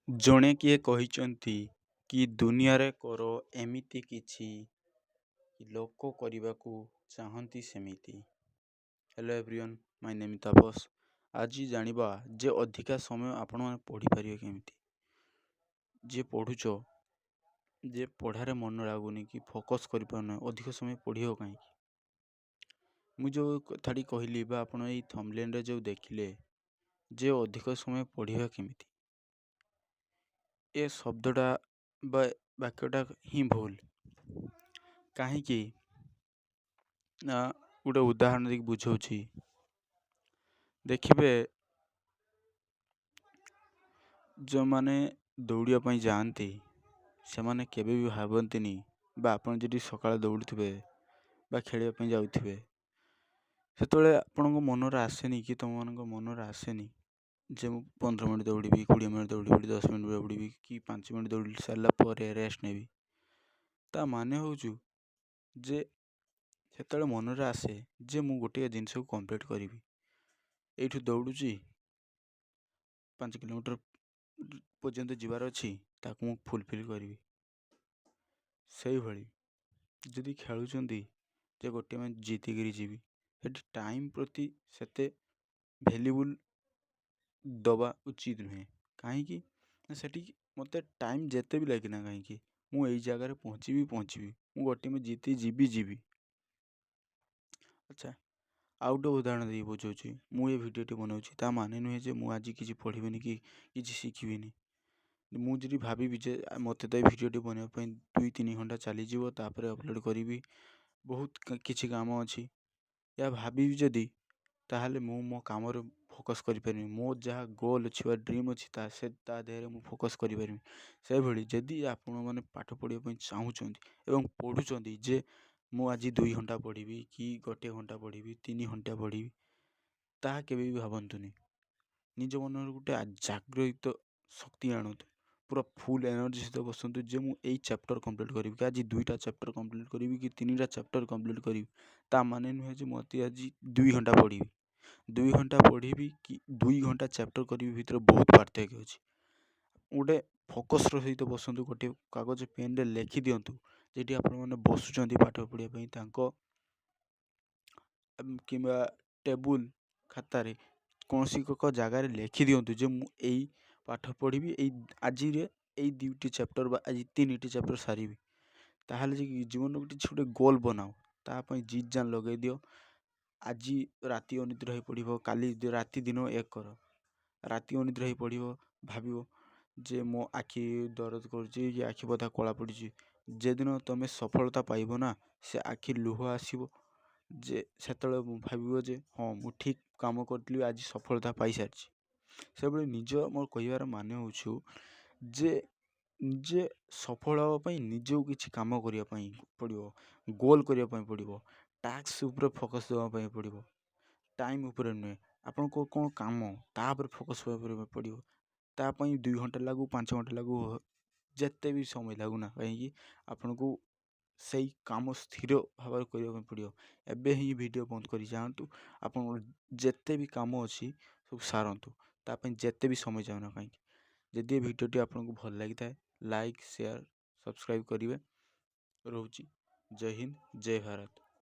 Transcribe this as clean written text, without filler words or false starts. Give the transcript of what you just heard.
ଜଣେ କିଏ କହିଛନ୍ତି କି ଦୁନିଆରେ କର ଏମିତି କିଛି କି ଲୋକ କରିବାକୁ ଚାହାନ୍ତି ସେମିତି। Hello everyone, my name Tapas. ଆଜି ଜାଣିବା ଯେ ଅଧିକା ସମୟ ଆପଣମାନେ ପଢ଼ିପାରିବେ କେମିତି। ଯିଏ ପଢ଼ୁଛ, ଯେ ପଢ଼ାରେ ମନ ଲାଗୁନି କି ଫୋକସ୍ କରିପାରୁନାହିଁ, ଅଧିକ ସମୟ ପଢ଼ିବ କାହିଁକି? ମୁଁ ଯେଉଁ କଥାଟି କହିଲି ବା ଆପଣ ଏଇ ଥମ୍ବନେଲ୍ରେ ଯେଉଁ ଦେଖିଲେ ଯେ ଅଧିକ ସମୟ ପଢ଼ିବା କେମିତି, ଏ ଶବ୍ଦଟା ବା ବାକ୍ୟଟା ହିଁ ଭୁଲ। କାହିଁକି ନା ଗୋଟେ ଉଦାହରଣ ଦେଇକି ବୁଝାଉଛି। ଦେଖିବେ, ଯେଉଁମାନେ ଦୌଡ଼ିବା ପାଇଁ ଯାଆନ୍ତି ସେମାନେ କେବେ ବି ଭାବନ୍ତିନି, ବା ଆପଣ ଯଦି ସକାଳେ ଦୌଡ଼ୁଥିବେ ବା ଖେଳିବା ପାଇଁ ଯାଉଥିବେ, ସେତେବେଳେ ଆପଣଙ୍କ ମନରେ ଆସେନି କି ତୁମମାନଙ୍କ ମନରେ ଆସେନି ଯେ ମୁଁ 15 ମିନିଟ୍ ଦୌଡ଼ିବି, 20 ମିନିଟ୍ ଦୌଡ଼ିବି, 10 ମିନିଟ୍ ଦୌଡ଼ିବି କି 5 ମିନିଟ୍ ଦୌଡ଼ି ସାରିଲା ପରେ ରେଷ୍ଟ ନେବି। ତା ମାନେ ହେଉଛି ଯେ ସେତେବେଳେ ମନରେ ଆସେ ଯେ ମୁଁ ଗୋଟିଏ ଜିନିଷକୁ କମ୍ପ୍ଲିଟ୍ କରିବି। ଏଇଠୁ ଦୌଡ଼ୁଛି, 5 କିଲୋମିଟର ପର୍ଯ୍ୟନ୍ତ ଯିବାର ଅଛି, ତାକୁ ମୁଁ ଫୁଲଫିଲ୍ କରିବି। ସେଇଭଳି ଯଦି ଖେଳୁଛନ୍ତି ଯେ ଗୋଟିଏ ମ୍ୟାଚ୍ ଜିତିକିରି ଯିବି, ସେଠି ଟାଇମ୍ ପ୍ରତି ସେତେ ଭ୍ୟାଲ୍ୟୁବୁଲ୍ ଦେବା ଉଚିତ ନୁହେଁ। କାହିଁକି ନା ସେଠି ମୋତେ ଟାଇମ୍ ଯେତେ ବି ଲାଗିନା କାହିଁକି, ମୁଁ ଏଇ ଜାଗାରେ ପହଞ୍ଚିବି ପହଞ୍ଚିବି, ମୁଁ ଗୋଟିଏ ମ୍ୟାଚ୍ ଜିତି ଯିବି ଯିବି। ଆଚ୍ଛା, ଆଉ ଗୋଟେ ଉଦାହରଣ ଦେଇ ବୁଝାଉଛି। ମୁଁ ଏ ଭିଡ଼ିଓଟି ବନାଉଛି, ତା ମାନେ ନୁହେଁ ଯେ ମୁଁ ଆଜି କିଛି ପଢ଼ିବିନି କି କିଛି ଶିଖିବିନି। ମୁଁ ଯଦି ଭାବିବି ଯେ ମୋତେ ତ ଏ ଭିଡ଼ିଓଟି ବନେଇବା ପାଇଁ 2-3 ଘଣ୍ଟା ଚାଲିଯିବ, ତାପରେ ଅପଲୋଡ଼ କରିବି, ବହୁତ କିଛି କାମ ଅଛି, ଏହା ଭାବିବି ଯଦି, ତାହେଲେ ମୁଁ ମୋ କାମରେ ଫୋକସ୍ କରିପାରିବି। ମୋ ଯାହା ଗୋଲ୍ ଅଛି ବା ଡ୍ରିମ୍ ଅଛି, ତା ସେ ତା ଦେହରେ ମୁଁ ଫୋକସ୍ କରିପାରିବି। ସେଭଳି ଯଦି ଆପଣମାନେ ପାଠ ପଢ଼ିବା ପାଇଁ ଚାହୁଁଛନ୍ତି ଏବଂ ପଢ଼ୁଛନ୍ତି ଯେ ମୁଁ ଆଜି 2 ଘଣ୍ଟା ପଢ଼ିବି କି 1 ଘଣ୍ଟା ପଢ଼ିବି, 3 ଘଣ୍ଟା ପଢ଼ିବି, ତାହା କେବେ ବି ଭାବନ୍ତୁନି। ନିଜ ମନରେ ଗୋଟେ ଜାଗୃତ ଶକ୍ତି ଆଣନ୍ତୁ, ପୁରା ଫୁଲ୍ ଏନର୍ଜି ସହିତ ବସନ୍ତୁ ଯେ ମୁଁ ଏଇ ଚାପ୍ଟର କମ୍ପ୍ଲିଟ୍ କରିବି କି ଆଜି 2ଟା ଚାପ୍ଟର କମ୍ପ୍ଲିଟ୍ କରିବି କି 3ଟା ଚାପ୍ଟର କମ୍ପ୍ଲିଟ୍ କରିବି। ତା ମାନେ ନୁହେଁ ଯେ ମୋତେ ଆଜି 2 ଘଣ୍ଟା ପଢ଼ିବି। 2 ଘଣ୍ଟା ପଢ଼ିବି କି 2 ଘଣ୍ଟା ଚାପ୍ଟର କରିବି ଭିତରେ ବହୁତ ପାର୍ଥକ୍ୟ ଅଛି। ଗୋଟେ ଫୋକସ୍ର ସହିତ ବସନ୍ତୁ, ଗୋଟିଏ କାଗଜ ପେନ୍ରେ ଲେଖିଦିଅନ୍ତୁ। ଯେଠି ଆପଣମାନେ ବସୁଛନ୍ତି ପାଠ ପଢ଼ିବା ପାଇଁ, ତାଙ୍କ କିମ୍ବା ଟେବୁଲ୍ ଖାତାରେ କୌଣସି ଏକ ଜାଗାରେ ଲେଖିଦିଅନ୍ତୁ ଯେ ମୁଁ ଏଇ ପାଠ ପଢ଼ିବି, ଏଇ ଆଜିରେ ଏଇ 2ଟି ଚାପ୍ଟର ବା ଆଜି 3ଟି ଚାପ୍ଟର ସାରିବି। ତାହେଲେ ଯାଇକି ଜୀବନରେ ଗୋଟେ କିଛି ଗୋଟେ ଗୋଲ୍ ବନାଅ, ତା ପାଇଁ ଜିଦ୍ ଜାନ୍ ଲଗାଇ ଦିଅ। ଆଜି ରାତି ଅନିଦ୍ରା ହେଇ ପଢ଼ିବ, କାଲି ରାତି ଦିନ ଏକ କର, ରାତି ଅନିଦ୍ରା ହେଇ ପଢ଼ିବ, ଭାବିବ ଯେ ମୋ ଆଖି ଦରଜ କରୁଛି କି ଆଖି ବଥା କଳା ପଡ଼ିଛି। ଯେଦିନ ତୁମେ ସଫଳତା ପାଇବ ନା, ସେ ଆଖି ଲୁହ ଆସିବ, ଯେ ସେତେବେଳେ ଭାବିବ ଯେ ହଁ, ମୁଁ ଠିକ୍ କାମ କରିଥିଲି, ଆଜି ସଫଳତା ପାଇସାରିଛି। ସେଭଳି ନିଜ ମୋର କହିବାର ମାନେ ହେଉଛୁ ଯେ ନିଜେ ସଫଳ ହେବା ପାଇଁ ନିଜକୁ କିଛି କାମ କରିବା ପାଇଁ ପଡ଼ିବ, ଗୋଲ୍ କରିବା ପାଇଁ ପଡ଼ିବ, ଟାସ୍କ ଉପରେ ଫୋକସ୍ ଦେବା ପାଇଁ ପଡ଼ିବ, ଟାଇମ୍ ଉପରେ ନୁହେଁ। ଆପଣଙ୍କ କ'ଣ କାମ ତା ଉପରେ ଫୋକସ୍ ଦେବା ପାଇଁ ପଡ଼ିବ। ତା ପାଇଁ 2 ଘଣ୍ଟା ଲାଗୁ, 5 ଘଣ୍ଟା ଲାଗୁ, ଯେତେ ବି ସମୟ ଲାଗୁନା କାହିଁକି, ଆପଣଙ୍କୁ ସେଇ କାମ ସ୍ଥିର ଭାବରେ କରିବା ପାଇଁ ପଡ଼ିବ। ଏବେ ହିଁ ଭିଡ଼ିଓ ବନ୍ଦ କରି ଯାଆନ୍ତୁ, ଆପଣଙ୍କର ଯେତେ ବି କାମ ଅଛି ସବୁ ସାରନ୍ତୁ, ତା ପାଇଁ ଯେତେ ବି ସମୟ ଯାଉନା କାହିଁକି। ଯଦି ଏ ଭିଡ଼ିଓଟି ଆପଣଙ୍କୁ ଭଲ ଲାଗିଥାଏ, ଲାଇକ୍, ସେୟାର, ସବସ୍କ୍ରାଇବ୍ କରିବେ। ରହୁଛି, ଜୟ ହିନ୍ଦ, ଜୟ ଭାରତ।